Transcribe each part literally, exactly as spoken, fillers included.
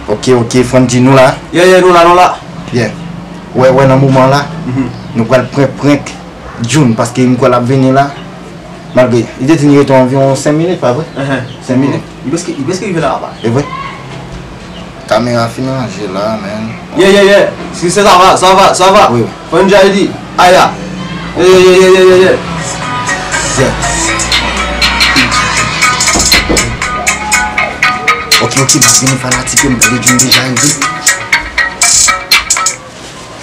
Ok, ok, Frandy, nou la? Yeah, yeah, nou la, nou la. Yeah. Wè, wè, nan moman la, nou pral prank, prank Jun, paske m kwè l ap vini la. Malgre, li te di n rete anviwon senk minit, pa vre? Senk minit. Li prèske, li prèske rive la, papa. E vre? Kamera fin ranje la, man. Yeah, yeah, yeah. Si se sa va, sa va, sa va. Wi. Fò n J I D. Aya. Yeah, yeah, yeah, yeah, yeah, yeah. Yeah. Ok, ok, m ap vini fanatik yo, m tande Jun deja rive.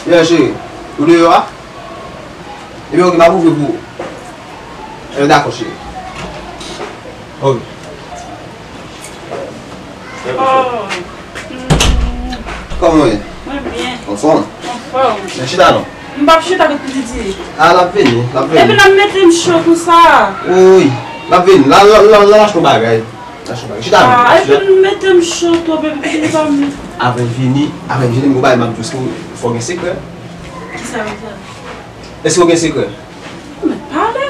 Yeah, cheri. Ou deyò a? Ebyen, ok, m ap ouvri pou ou. Ebyen, dakò, cheri. Ok. Oh. Kòman w ye? Mwen byen. Anfòm? Anfòm. Men chita non. M p ap chita kot pitit li. A, l ap vini, l ap vini. Epi l ap mete m cho konsa. Wi, wi. L ap vini. La, la, la, la, lache yon bagay. Lache yon bagay. Chita non. A, epi l mete m cho twòp, epi pitit li pa m. Avè l vini, avè l vini, m gon bagay m ap di w, fò gen sekrè. Kisa w di? Èske w gen sekrè? Ou mèt pale.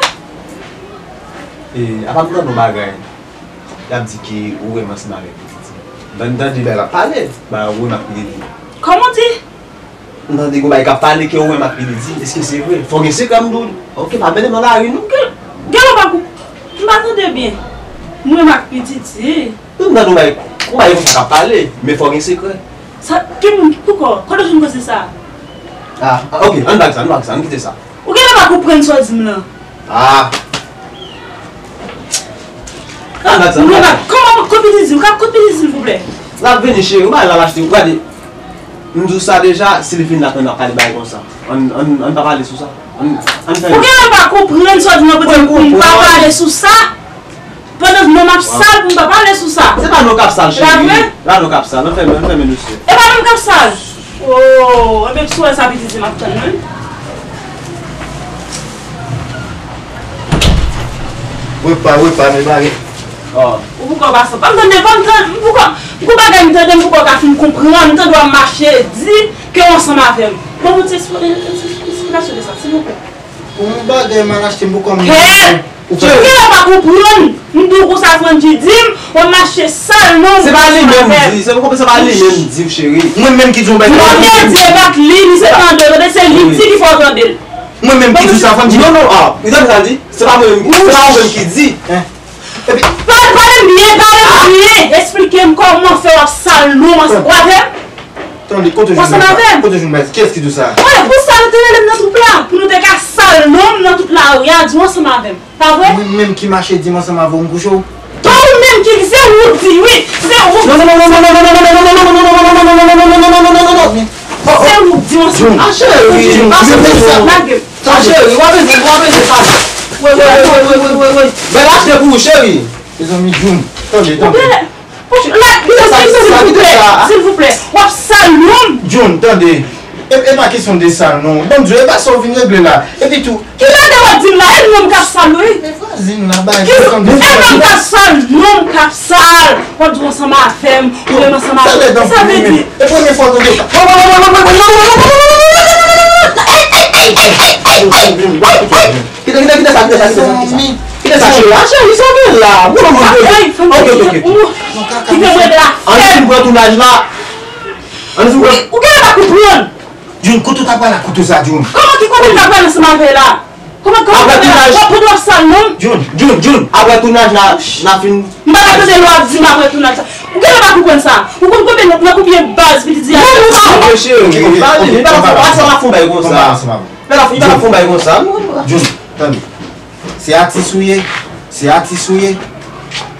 E, apa m tande yon bagay? Y ap di ke ou renmen ansanm avèk P Diddy. M tande bagay l ap pale, ba ou renmen ak P Diddy. Kòman w di? M tande gon bagay k ap pale ke ou renmen ak P Diddy. Èske se vre? Fò gen sekrè m di w. Ok, pa mennen m nan lari non. Gen, gen lè w pa kou-, m pa tande byen. M renmen ak P Diddy. M tande gon bagay, gon bagay konsa k ap pale, men fò gen sekrè. Sa, ki moun, poukò? Kote w jwenn koze sa? A, a, ok, ann pa di sa, ann pa di sa, ann kite sa. Ou genlè pa konprann sa w di m lan. A. Ann pa di sa, ann pa di sa. Kòman, kot P Diddy? Ou ka kot P Diddy, silvouplè? L ap vini, cheri, ou pa al achte, ou gade. M di w sa deja, si li vin la, n ap pale bagay konsa. Ann, ann, ann pa pale sou sa. Ann, ann fè. Ou genlè pa konprann sa w di m lan, pou di m pa pale sou sa? Pandan non m ap sal pou m pa pale sou sa. Se pa non k ap sal, cheri. Se pa vre? La non k ap sal. Ann fèmen, ann fèmen dosye. E pa non m k ap sal. Oh, enben si w wè sa P Diddy m ap tann mwen. Repa, repa, men bare. Oh. Ou poukò pa sanble. Pa m tande, pa m tande, m poukò, m gon bagay m tande, m poukò ka fin konprann, m tande w ap mache, di ke w ansanm avè m. Bon, bon, ti espli-, esplikasyon de sa, silvouplè. Pou yon bagay m al achte m pou kò m. Kè! Ou genlè pa konprann. M di w konsa, Frandy di m, w ap mache sal non. Se pa li menm di, se pou konprann se pa li menm di w, cheri. Mwen menm ki di w bagay. Mwen byen di e pa t li, li se tande w, tande se li di ki fè w tande l. Mwen menm ki di w sa, Frandy. Non, non, a, ou tande sa l di? Se pa mwen menm, se pa ou menm ki di. Epi. Pa, pale m byen, pale m byen. Esplike m kòman fè w ap sal non w avè m. Tande, kote w jwenn bagay sa? Kiyès ki di w sa? Wi, pou sa nou te rele m nan twoup la, pou nou te ka sal non m nan tout lari a, di w ansanm avè m. Pa vre? Mwen menm ki mache di m ansanm avè w m kouche w? Pa ou menm ki, se ou di wi, se ou. Non, non, non, non. Se ou di w ansanm. A cheri, a cheri, w ap ede, w ap ede sa. Wi, wi, wi. Bèl achte pou ou, cheri. Mezanmi, Jun, tande, tande. Silvouplè, silvouplè, w ap sal non m. Jun, tande. E, e pa kesyon de sal non. Ban m di w, e pa sa w vin regle la. Epi tou. Kilè w ap di m la, e non m k ap sal wi. E vwazin la bay. E non m k ap sal, non m k ap sal. W ap di w ansanm avè m, ou menm ansanm avè m. Sa vle di. E premye fwa w tande. Kite, kite, kite sa, kite sa, kite sa, kite sa. Kite sa, cheri. A, cheri, sa w gen la? Mwen, mwen, mwen. Ok, ok, ok. Kite mwen la. Ann fin pran tounaj la. Ann fin pran. Ou genlè pa konprann. Jun, kote w ta pral ak kouto sa, Jun? Kòman ki kote m ta pral ansanm avè l la? Kòman, kòman w ap pran w ap sal non m? Jun, Jun, Jun, apre tounaj la, n a fin. M pa ka tande lè w ap di m apre tounaj sa. Ou genlè pa konprann sa. Ou konn konbyen, nan konbyen baz P Diddy a? Non, non, non, cheri, pa sa, pa sa, pa fon bagay konsa. Li pa ka fè yon bagay konsa. Jun, tande. Se atis ou ye, se atis ou ye,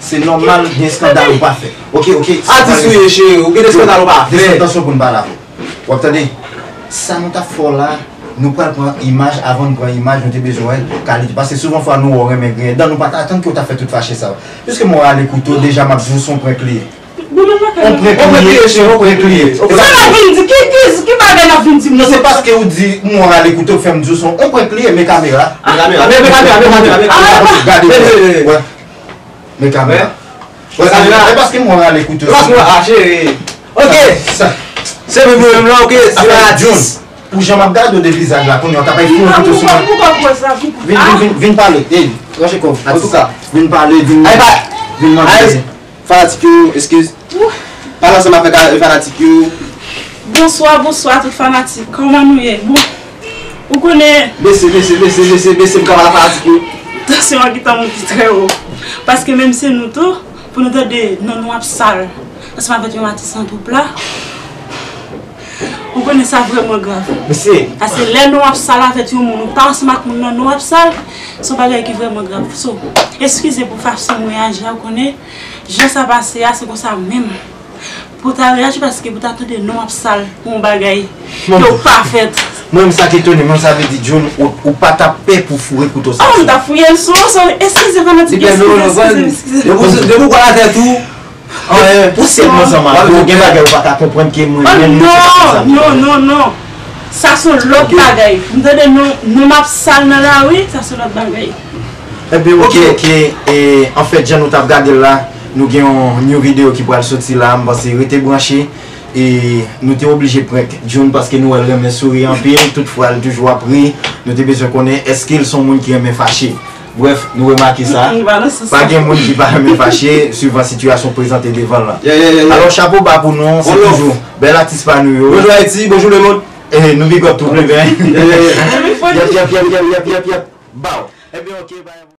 se nòmal gen eskandal ou pa fè. Ok, ok. Atis ou ye, cheri, ou gen eskandal ou pa fè. Desann tansyon pou n pale avè w. W ap tande? Sa nou t ap fè w la, nou pral pran imaj, avan n pran imaj, nou te bezwen wè kalite. Paske souvan fwa nou wè w renmen griyen dan, nou pa t atann ke w t ap fè tout fache sa yo. Piske mwen rale kouto, deja m ap di w se yon prank li ye. On prank li ye, se on prank li ye. Sa n ap vin di? Ki, ki, ki bagay n ap vin di m nan? Se paske ou di mwen rale kouto k fè m di w se on prank li ye, men kamera. Men kamera, men kamera, men kamera, men kamera. Gade, wè. Men kamera. Wè kamera. E paske mwen rale kouto. E paske mwen, a, cheri. Ok. Se menm yo menm la, ok. Se pa atis. Pou jan m ap gade w de vizaj la, kounye a w ta bay fou yon kouto sou mwen. Vin, vin, vin, vin pale. Ey, ranche kò w. Antouka, vin pale, vin, vin mande. Fanatik yo, eskiz. Pale ansanm avèk, a, fanatik yo. Bonswa, bonswa tout fanatik. Kòman nou ye? Bon, ou konnen. Bese, bese, bese, bese, bese, m ka pale a fanatik yo. Tansyon an gentan monte trè wo. Paske menm se nou tou, pou nou tande non nou ap sal ansanm avèk yon atis nan twoup la. Ou konnen sa vrèman grav. Mesye. Paske lè non ap sal avèk yon moun, ou pa ansanm ak moun nan, non ap sal, se yon bagay ki vrèman grav. So, eskize pou fason mwen aji a, ou konnen, jan sa pase a, se konsa menm. Pou ta reyaji paske pou ta tande non ap sal pou yon bagay ki pa fèt. Mwen menm sa k etone mwen, sa vle di June, ou, ou pa t ap pè pou foure kouto sa. Oh, m t ap fouye l sou ou, so, eskize fanatik, eskize, eskize, eskize. Depi w pran atè tou, Pou sèl mwen ansanm avè w, gen bagay ou pa ka konprann ke mwen menm mwen se konsa m. Non, non, non, non. Sa se yon lòt bagay. M tande non, non m ap sal nan lari, sa se lòt bagay. Ebyen, oke, oke. E, anfèt, jan nou t ap gade l la, nou gen yon new video ki pral soti la. M panse rete branche. E nou te oblije prank June paske nou wè l renmen souri anpil. Toutfwa, l toujou ap ri. Nou te bezwen konnen èske l se yon moun ki renmen fache. Brèf, nou remake sa. Pa gen moun ki pa renmen fache, swivan sitiyasyon prezante devan l lan. Alò, chapo ba pou nou, se toujou bèl atis pa nou yo. Bonjou Ayiti, bonjou lemonn. E nou big up tou Pleben. Yep, yep, yep, yep, yep, yep, yep. Baw. Ebyen, oke, bay.